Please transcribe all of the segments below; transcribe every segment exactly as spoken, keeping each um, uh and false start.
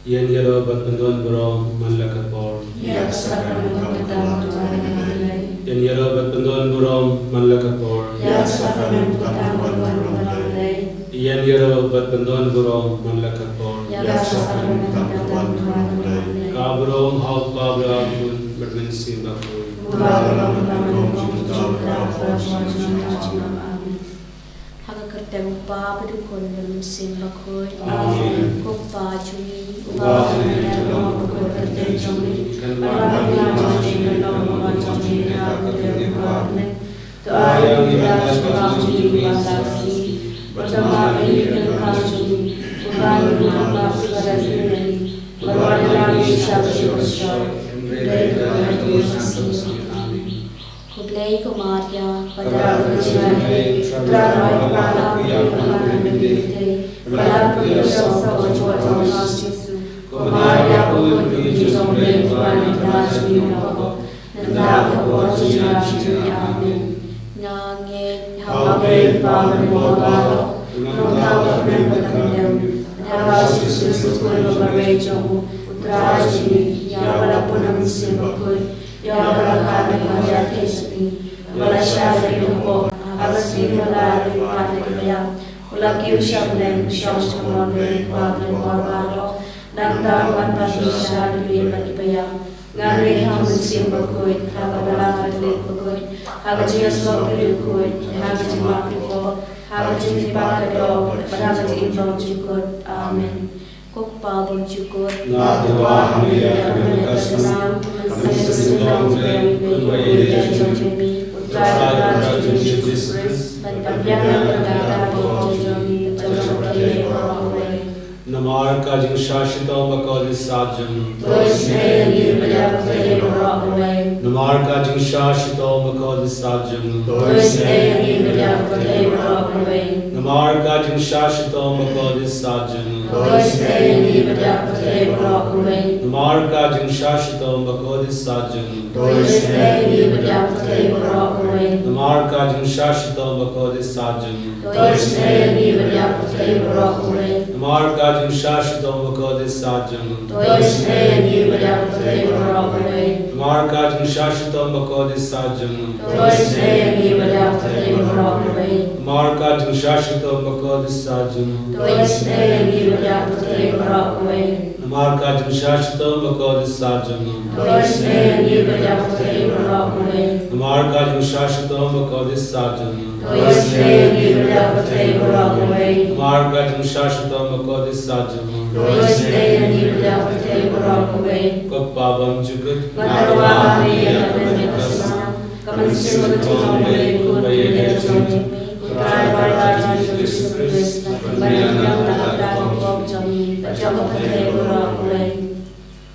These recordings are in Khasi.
Ïa ïaroh bad pyndon burom man la ka por. Ïa ka sakramen ka bynta ka wan ka lei. Ïa ïaroh bad pyndon burom man la ka por. Ïa ka sakramen ka bynta ka wan ka lei. Ïa ïaroh bad pyndon burom man la ka por. Ïa ka sakramen ka bynta ka wan ka lei. Ka burom ha u Kpa bad ha u Khun bad Mynsiem Bakhuid. Uba ka long ka bynta ka wan ka lei. Amen. Ha ka kyrteng u Kpa bad u Khun bad u Mynsiem Bakhuid. Amen. Ko Kpa jong ngi, uba ha bneng, ka long ka kyrteng jong ngi. Kan wan ka kyrteng jong ngi, kan long ka wan jong ngi ha ka bneng. To ai ïa ngi u bynta jong ngi uba shisha. Bad to map ïa ngi ki kyrdan jong ngi, kumba ngi map ïa ki kyrdan jong ngi. Bad wat ïalam ngi sha ka jingpynshoi, hynrei to ai ïa ngi sha ka jingpynshoi. Amen. Ko Blei, ko Maria, ba da ka jingïaid, U Trai ba la plie ha khmat jong u Mynsiem Bakhuid, ba la plie ha ka jingïaid jong u Kpa Jisu. Ko Maria, ko Mari jong u Blei, to ai ïa ngi ki kyrdan jong ngi, ngi ïa ka por jong ngi. Amen. Nga ngeit ha U Blei Kpa Banbor Baroh, ha U Nongthaw Bakhuid Bakhuid, ha U Jisu Khrist U Khun Uba Blei jong U Trai jong ngi, ïa uba la pun ha U Mynsiem Bakhuid, ïa uba la kha na ka bynta jong ngi, uba la shah na ka bynta jong U Blei, ha ka sngi ba la ar, u la kiew sha bneng, u shong sha ka kamram U Blei Kpa Banbor Baroh, nangta un wan pat ban pynshai ïa ki briew bad ki baïap. Nga ngeit ha U Mynsiem Bakhuid, ha ka Balang Katholik bakhuid, ha ka jingïasyllok ki riewkhuid, ha ka jingmap ki pop, ha ka jingkyrpad ka doh, bad ha ka jingim bymjukut. Amen. Ko Kpa bymjukut, nga tyrwa ha me ïa ka bynta ka snam, ka mynsiem bad ka jingim, kumba ïeit jong me, U Trai, U Trai jong ngi U Jisu Khrist, ban pynbiang ïa ka bynta ka pop jong ngi, jong ka pyrthei baroh kawei. Namar ka jingshah shitom bakordit sat jong U. To isynei ïa ngi bad ïa ka pyrthei baroh kawei. Namar ka jingshah shitom bakordit sat jong U. To isynei ïa ngi bad ïa ka pyrthei baroh kawei. Namar ka jingshah shitom bakordit sat jong U. To isynei ïa ngi bad ïa ka pyrthei baroh kawei. Namar ka jingshah shitom bakordit sat jong U. To isynei ïa ngi bad ïa ka pyrthei baroh kawei. Namar ka jingshah shitom bakordit sat jong U. To isynei ïa ngi bad ïa ka pyrthei baroh kawei. Namar ka jingshah shitom bakordit sat jong U. To isynei ïa ngi bad ïa ka pyrthei baroh kawei. Namar ka jingshah shitom bakordit sat jong U. To isynei ïa ngi bad ïa ka pyrthei baroh kawei. Namar ka jingshah shitom bakordit sat jong U. To isynei ïa ngi bad ïa ka pyrthei baroh kawei. Namar ka jingshah shitom bakordit sat jong U. To isynei ïa ngi bad ïa ka pyrthei baroh kawei. Namar ka jingshah shitom bakordit sat jong U. To isynei ïa ngi bad ïa ka pyrthei baroh kawei. Namar ka jingshah shitom bakordit sat jong U. To isynei ïa ngi bad ïa ka pyrthei baroh kawei. Ko Kpa bymjukut, nga tyrwa ha me ïa ka bynta ka snam, ka mynsiem bad ka jingim jong U Blei, U Khun bad U Blei jong ngi, U Trai ba la kha jong ngi U Jisu Khrist, ban pynbiang ïa ka bynta ka pop jong ngi, bad jong ka pyrthei baroh kawei.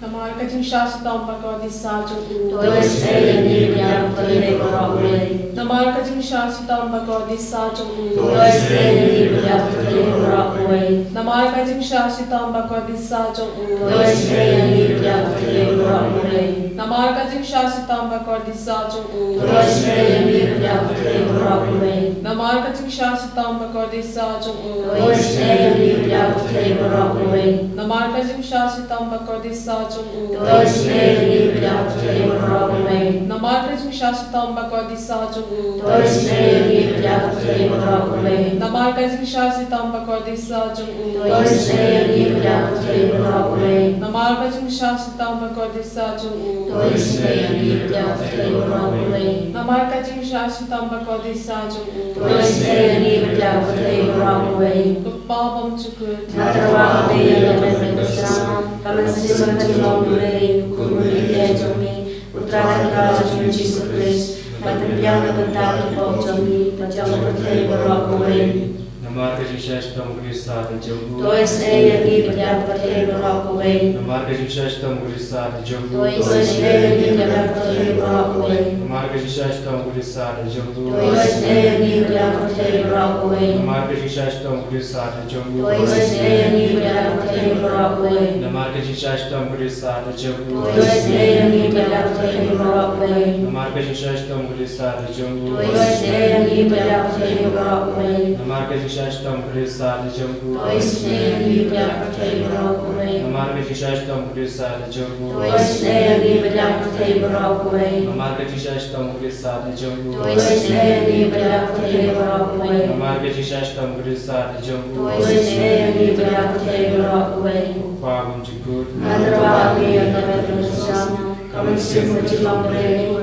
Namar ka jingshah shitom bakordit sat jong U. To isynei ïa ngi bad ïa ka pyrthei baroh kawei. Namar ka jingshah shitom bakordit sat jong U. To isynei ïa ngi bad ïa ka pyrthei baroh kawei. Namar ka jingshah shitom bakordit sat jong U. To isynei ïa ngi bad ïa ka pyrthei baroh kawei. Namar ka jingshah shitom bakordit sat jong U. To isynei ïa ngi bad ïa ka pyrthei baroh kawei. Namar ka jingshah shitom bakordit sat jong U. To isynei ïa ngi bad ïa ka pyrthei baroh kawei. Namar ka jingshah shitom bakordit sat jong U. To isynei ïa ngi bad ïa ka pyrthei baroh kawei. Namar ka jingshah shitom bakordit sat jong U. To isynei ïa ngi bad ïa ka pyrthei baroh kawei. Namar ka jingshah shitom bakordit sat jong U. To isynei ïa ngi bad ïa ka pyrthei baroh kawei. Namar ka jingshah shitom bakordit sat jong U. To isynei ïa ngi bad ïa ka pyrthei baroh kawei. Namar ka jingshah shitom bakordit sat jong U. To isynei ïa ngi bad ïa ka pyrthei baroh kawei. Ko Kpa bymjukut, nga tyrwa ha me ïa ka bynta ka snam, ka mynsiem bad ka jinglong U Blei, U Khun bad U Blei jong ngi, U Trai ba la kha jong ngi U Jisu Khrist, ban pynbiang ïa ka bynta ka pop jong ngi, bad jong ka pyrthei baroh kawei. Namar ka jingshah shitom bakordit sat jong U. To isynei ïa ngi bad ïa ka pyrthei baroh kawei. Namar ka jingshah shitom bakordit sat jong U. To isynei ïa ngi bad ïa ka pyrthei baroh kawei. Namar ka jingshah shitom bakordit sat jong U. To isynei ïa ngi bad ïa ka pyrthei baroh kawei. Namar ka jingshah shitom bakordit sat jong U. To isynei ïa ngi bad ïa ka pyrthei baroh kawei. Namar ka jingshah shitom bakordit sat jong U. To isynei ïa ngi bad ïa ka pyrthei baroh kawei. Namar Ka jingshah shitom ka dei sah da jong u. To isynei ïa ngi bad ïa ka pyrthei baroh kawei. Namar ka jingshah shitom ka dei sah da jong u. To isynei ïa ngi bad ïa ka pyrthei baroh kawei. Namar ka jingshah shitom ka dei sah da jong u. To isynei ïa ngi bad ïa ka pyrthei baroh kawei. Namar ka jingshah shitom ka dei sah da jong u. To isynei ïa ngi bad ïa ka pyrthei baroh kawei. Namar ka jingshah shitom ka dei sah da jong u. To isynei ïa ngi bad ïa ka pyrthei baroh kawei. Ko Pa bymjukut. Ngan ïarap ïa me ha ka snam. Ka mynsiem ka jinglong briew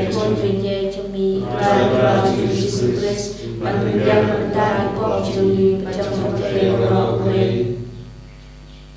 jong me. Trai Kynrad jong ngi Jisu Khrist, ban pynbiang na ka bynta ki pop jong ngi bad jong ka pyrthei baroh kawei.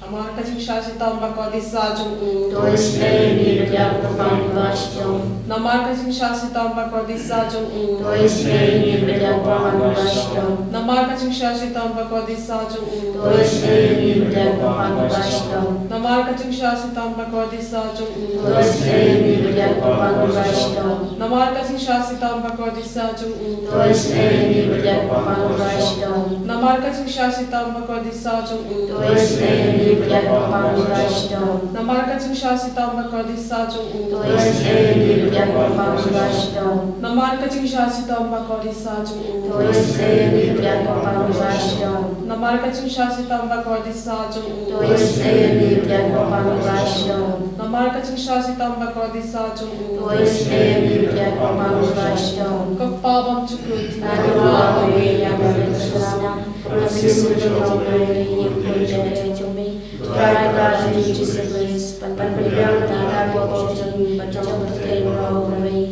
Namar ka jingshah shitom bakordit sah jong u. To isynei ïa ngi bad ïa u kyrpang uba shitom. Namar ka jingshah shitom bakordit sah jong u. To isynei ïa ngi bad ïa u kyrpang uba shitom. Namar ka jingshah shitom bakordit sah jong u. To isynei ïa ngi bad ïa u kyrpang uba shitom. Namar ka jingshah shitom bakordit sah jong u. To isynei ïa ngi bad ïa u kyrpang uba shitom. Namar ka jingshah shitom bakordit sah jong u. To isynei ïa ngi bad ïa u kyrpang uba shitom. Namar ka jingshah shitom bakordit sah jong u. To isynei ïa ngi bad ïa u kyrpang uba shitom. Namar ka jingshah shitom bakordit sah jong u. To isynei ïa ngi bad ïa u kyrpang uba shitom. Namar ka jingshah shitom bakordit sah jong u. To isynei ïa ngi bad ïa u kyrpang uba shitom. Namar ka jingshah shitom bakordit sah jong u. To isynei ïa ngi bad ïa u kyrpang uba shitom. Namar ka jingshah shitom bakordit sah jong u. To isynei ïa ngi bad ïa u kyrpang uba shitom. Ko Pa bymjukut. Ngan ïarap ïa me ha ka snam. Ka mynsiem ka jinglong briew jong me. Trai Kynrad jong ngi Jisu Khrist, ban pynbiang na ka bynta ki pop jong ngi bad jong ka pyrthei baroh kawei.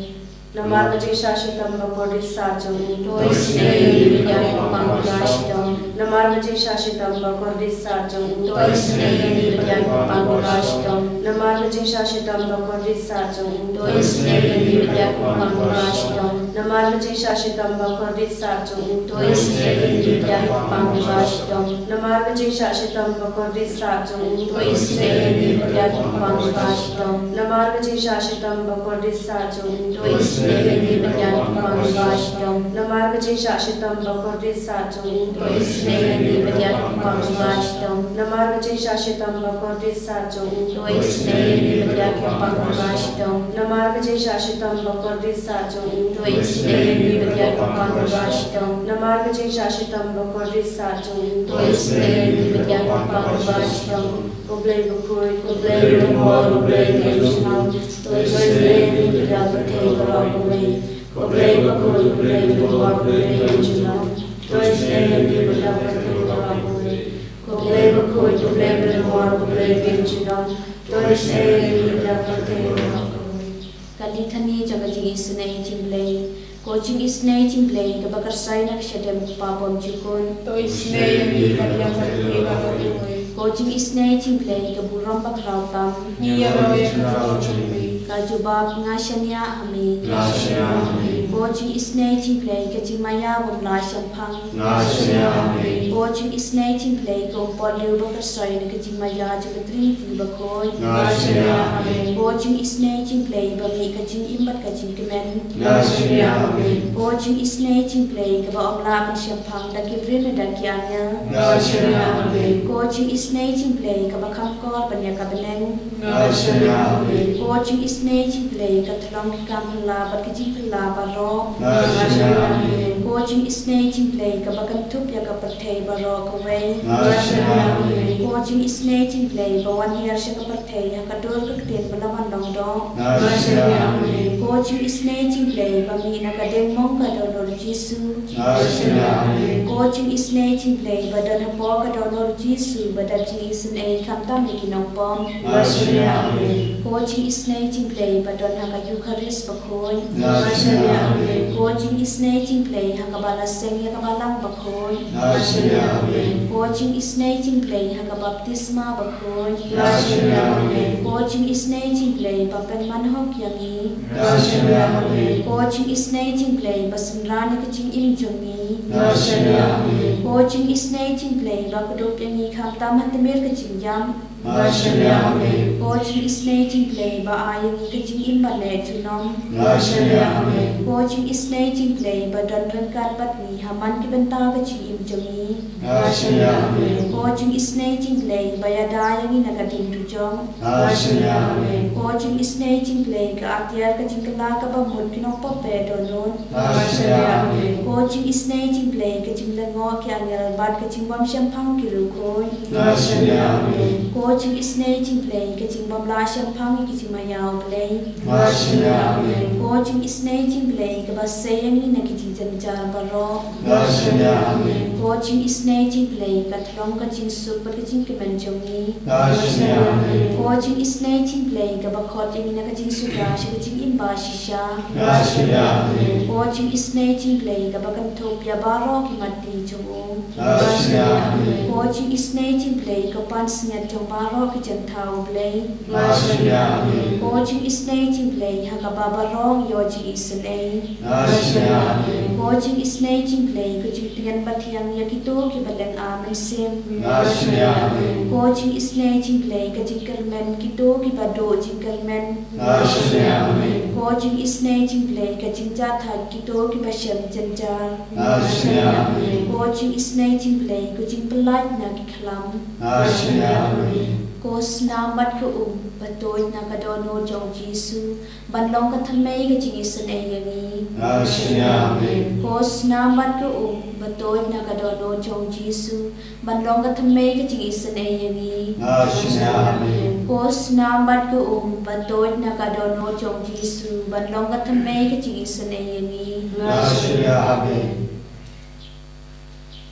Namar ka jingshah shitom bakordit sah jong u. To isynei ïa ngi bad ïa u kyrpang uba shitom. Namar ka jingshah shitom bakordit sah jong u. To isynei ïa ngi bad ïa u kyrpang uba shitom. Namar ka jingshah shitom bakordit sah jong u. To isynei ïa ngi bad ïa u kyrpang uba shitom. Namar ka jingshah shitom bakordit sah jong u. To isynei ïa ngi bad ïa u kyrpang uba shitom. Namar ka jingshah shitom bakordit sah jong u. To isynei ïa ngi bad ïa u kyrpang uba shitom. Namar ka jingshah shitom bakordit sah jong u. To isynei ïa ngi bad ïa u kyrpang uba shitom. Namar ka jingshah shitom bakordit sah jong u. To isynei ïa ngi bad ïa u kyrpang uba shitom. Namar ka jingshah shitom bakordit sah jong u. To isynei ïa ngi bad ïa u kyrpang uba shitom. Namar ka jingshah shitom bakordit sah jong u. To isynei ïa ngi bad ïa u kyrpang uba shitom. Namar ka jingshah shitom bakordit sah jong u. To isynei ïa ngi bad ïa u kyrpang uba shitom. Ko Blei bakhuid, ko Blei ba lyngkot, ko Blei ba ïohi junom. To isynei ïa ngi bad ïa ka pyrthei baroh kawei. Ko Blei bakhuid, ko Blei ba lyngkot, ko Blei ba ïohi junom. To isynei ïa ngi bad ïa ka pyrthei baroh kawei. Ko Blei bakhuid, ko Blei ba lyngkot, ko Blei ba ïohi junom. To isynei ïa ngi bad ïa ka pyrthei baroh kawei. Ka litany jong ka jingisynei jong U Blei. Ko jingisynei jong U Blei kaba kyrsoi na ka shadem U Kpa bymjukut. To isynei ïa ngi bad ïa ka pyrthei baroh kawei. Ko jingisynei jong U Blei ka burom bakhraw tam. Ngi ïaroh ïa ka jubab jong me. Ka jubab: Nga shaniah ha me. Nga shaniah ha me. Ko jingisynei jong U Blei ka jingmaïa bym lah shemphang. Nga shaniah ha me. Ko jingisynei jong U Blei ka umpohliew ba kyrsoi na ka jingmaïa jong ka Trinity bakhuid. Nga shaniah ha me. Ko jingisynei jong U Blei ba mih ka jingim bad ka jingkmen. Nga shaniah ha me. Ko jingisynei jong U Blei kaba ym lah ban shemphang da ki briew ne da ki angel. Nga shaniah ha me. Ko jingisynei jong U Blei kaba kham kor ban ïa ka bneng. Nga shaniah ha me. Ko jingisynei jong U Blei ka thlong ki kam phylla bad ki jingphylla baroh. Nga shaniah ha me. Ko jingisynei jong U Blei kaba kynthup ïa ka pyrthei baroh kawei. Nga shaniah ha me. Ko jingisynei jong U Blei ba wan hiar sha ka pyrthei ha ka dur ka ktien ba la wan long doh. Nga shaniah ha me. Ko jingisynei jong U Blei ba mih na ka diengmong ka dohnud U Jisu. Nga shaniah ha me. Ko jingisynei jong U Blei ba don hapoh ka dohnud U Jisu ba dap jingisynei khamtam ïa ki nongpop. Nga shaniah ha me. Ko jingisynei jong U Blei ba don ha ka Eukharist bakhuid. Nga shaniah ha me. Ko jingisynei jong U Blei ha kaba la seng ïa ka Balang bakhuid. Nga shaniah ha me. Ko jingisynei jong U Blei ha ka baptisma bakhuid. Nga shaniah ha me. Ko jingisynei jong U Blei ba pynman hok ïa ngi. Nga shaniah ha me. Ko jingisynei jong U Blei ba synran ïa ka jingim jong ngi. Nga shaniah ha me. Ko jingisynei jong U Blei ba kdup ïa ngi khamtam ha tmier ka jingïap. Nga shaniah ha me. Ko jingisynei jong U Blei ba ai ïa ngi ka jingim ban leh junom. Nga shaniah ha me. Ko jingisynei jong U Blei ba don ryngkat bad ngi ha man ki bynta ka jingim jong ngi. Nga shaniah ha me. Ko jingisynei jong U Blei ba ïada ïa ngi na ka ding dujok. Nga shaniah ha me. Ko jingisynei jong U Blei, ka atiar ka jingkylla kaba mut ki nongpop ba dohnud. Nga shim ïa, amen. Ko jingisynei jong U Blei, ka jinglyngngoh ki angel bad ka jingbym shemphang ki riewkhuid. Nga shim ïa, amen. Ko jingisynei jong U Blei, ka jingbym lah shemphang ïa ki jingmaïa U Blei. Nga shim ïa, amen. Ko jingisynei jong U Blei, kaba sei ïa ngi na ki jingjynjar baroh. Nga shim ïa, amen. Ko jingisynei jong U Blei, ka thlong ka jingsuk bad ka jingkmen jong ngi. Nga shim ïa, amen. Ko jingisynei jong U Blei, kaba khot ïa ngi na ka jingsuda sha ka jingim ba shisha. Nga shim ïa, amen. Ko jingisynei jong U Blei, kaba kynthup ïa baroh ki matti jong u. Nga shim ïa, amen. Ko jingisynei jong U Blei, ka pansngiat jong baroh ki jingthaw U Blei. Nga shim ïa, amen. Ko jingisynei jong U Blei, ha kaba baroh ngi ïoh jingisynei. Nga shim ïa, amen. Ko jingisynei jong U Blei, ka jingtngen bathiang ïa kito kiba lynga mynsiem. Nga shim ïa, amen. Ko jingisynei jong U Blei, ka jingkyrmen kito kiba duh jingkyrmen. Nga shim ïa, amen. Ko jingisynei jong U Blei, ka jingjahthait kito kiba shem jynjar. Nga shim ïa, amen. Ko jingisynei jong U Blei, ka jingpyllait na ki khlam. Nga shim ïa, amen. Ko snam bad ka um ba tuid na ka dohnud jong U Jisu, ban long ka thymmei ka jingisynei ïa ngi. Nga shim ïa, amen. Ko snam bad ka um ba tuid na ka dohnud jong U Jisu, ban long ka thymmei ka jingisynei ïa ngi. Nga shim ïa, amen. Ko snam bad ka um ba tuid na ka dohnud jong U Jisu, ban long ka thymmei ka jingisynei ïa ngi. Nga shim ïa, amen.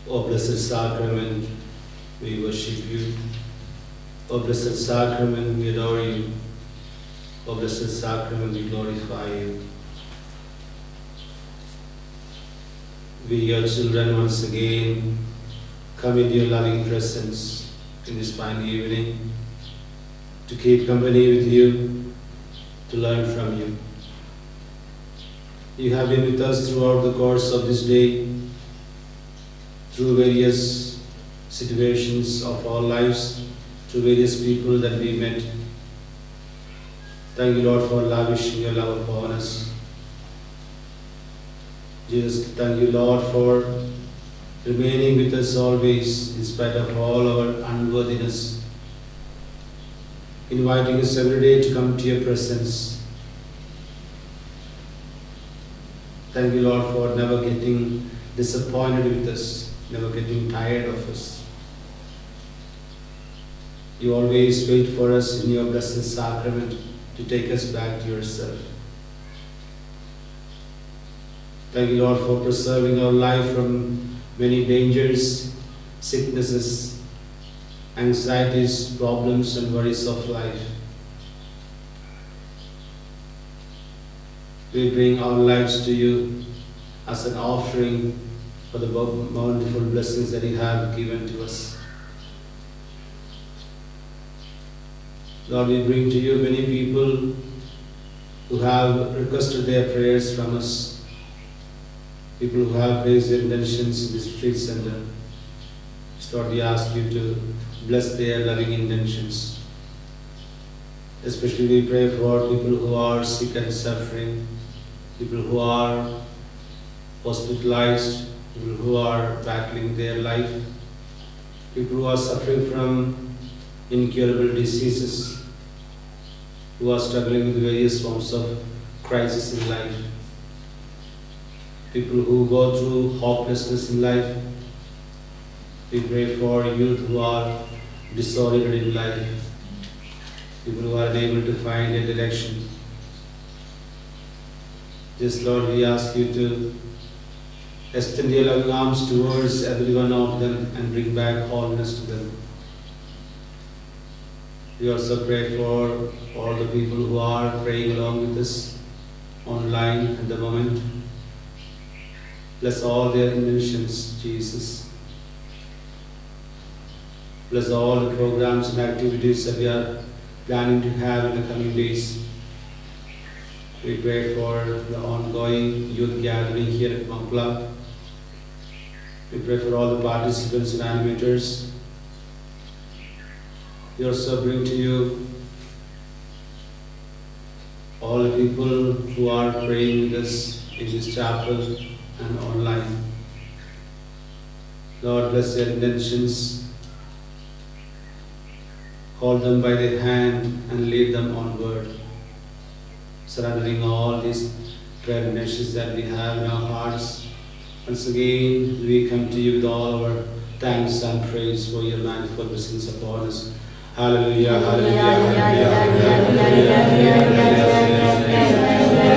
O blessed sacrament, we worship you. O blessed sacrament, we adore you. O blessed sacrament, we glorify you. We, your children, once again come into your loving presence in this fine evening to keep company with you, to learn from you. You have been with us throughout the course of this day, through various situations of our lives, through various people that we met. Thank you, Lord, for lavishing your love upon us. Jesus, thank you, Lord, for remaining with us always in spite of all our unworthiness, inviting us every day to come to your presence. Thank you, Lord, for never getting disappointed with us, never getting tired of us. You always wait for us in your blessed sacrament to take us back to yourself. Thank you, Lord, for preserving our life from many dangers, sicknesses, anxieties, problems, and worries of life. We bring our lives to you as an offering for the bo- bountiful blessings that you have given to us. Lord, we bring to you many people who have requested their prayers from us, people who have raised their intentions in this retreat center. Lord, we ask you to bless their loving intentions. Especially, we pray for people who are sick and suffering, people who are hospitalized, people who are battling their life, people who are suffering from incurable diseases, who are struggling with various forms of crisis in life, people who go through hopelessness in life. We pray for youth who are disoriented in life, people who are unable to find a direction. Yes, Lord, we ask you to extend your loving arms towards every one of them and bring back wholeness to them. We also pray for all the people who are praying along with us online at the moment. Bless all their intentions, Jesus. Bless all the programs and activities that we are planning to have in the coming days. We pray for the ongoing youth gathering here at Mawkla. We pray for all the participants and animators. We also bring to you all the people who are praying with us in this chapel and online. Lord, bless their intentions. Hold them by the hand and lead them onward. Surrendering all these prayer intentions that we have in our hearts. Once again, we come to you with all our thanks and praise for your manifold blessings upon us. Hallelujah, hallelujah, hallelujah, hallelujah, hallelujah, hallelujah.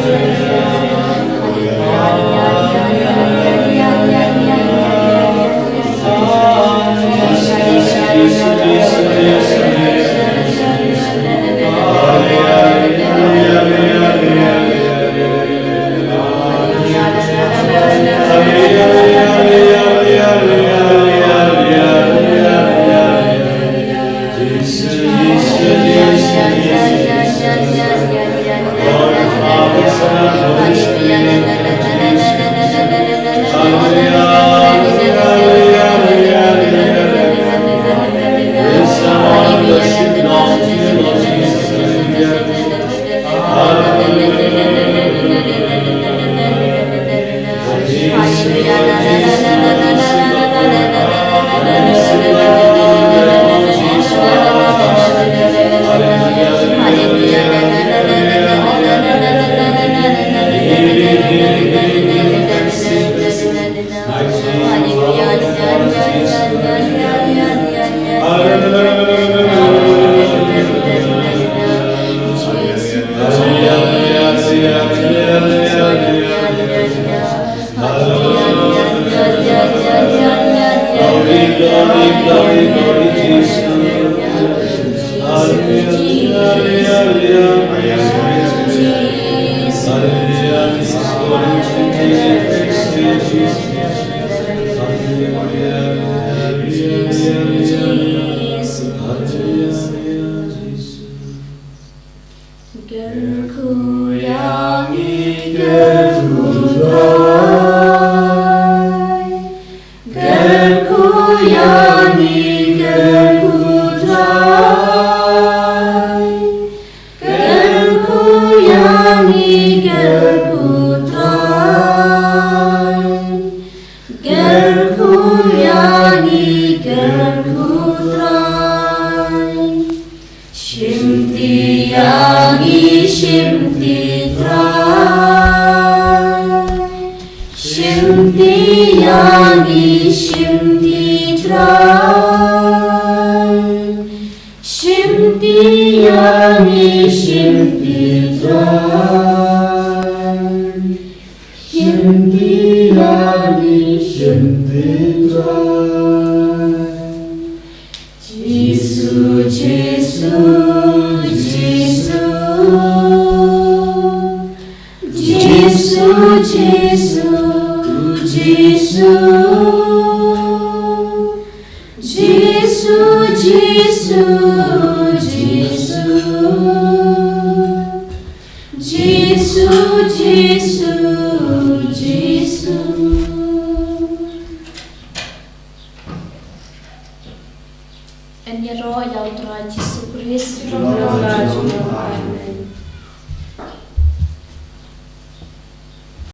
Kyrkhu ïa ngi, kyrkhu Trai. Kyrkhu ïa ngi, kyrkhu Trai. Kyrkhu ïa ngi, kyrkhu Trai. Kyrkhu ïa ngi, kyrkhu Trai. Shim ti ïa ngi, shim ti Trai. Shim ti ïa ngi, shim ti Trai. Shim ti ïa ngi, shim ti Trai. Shim ti ïa ngi, shim ti Trai. Jisu, Jisu, Jisu. Jisu, Jisu, Jisu. Jisu, Jisu, Jisu. Jisu, Jisu, Jisu. Yn ïaroh ïa U Trai Jisu Khrist. Amen.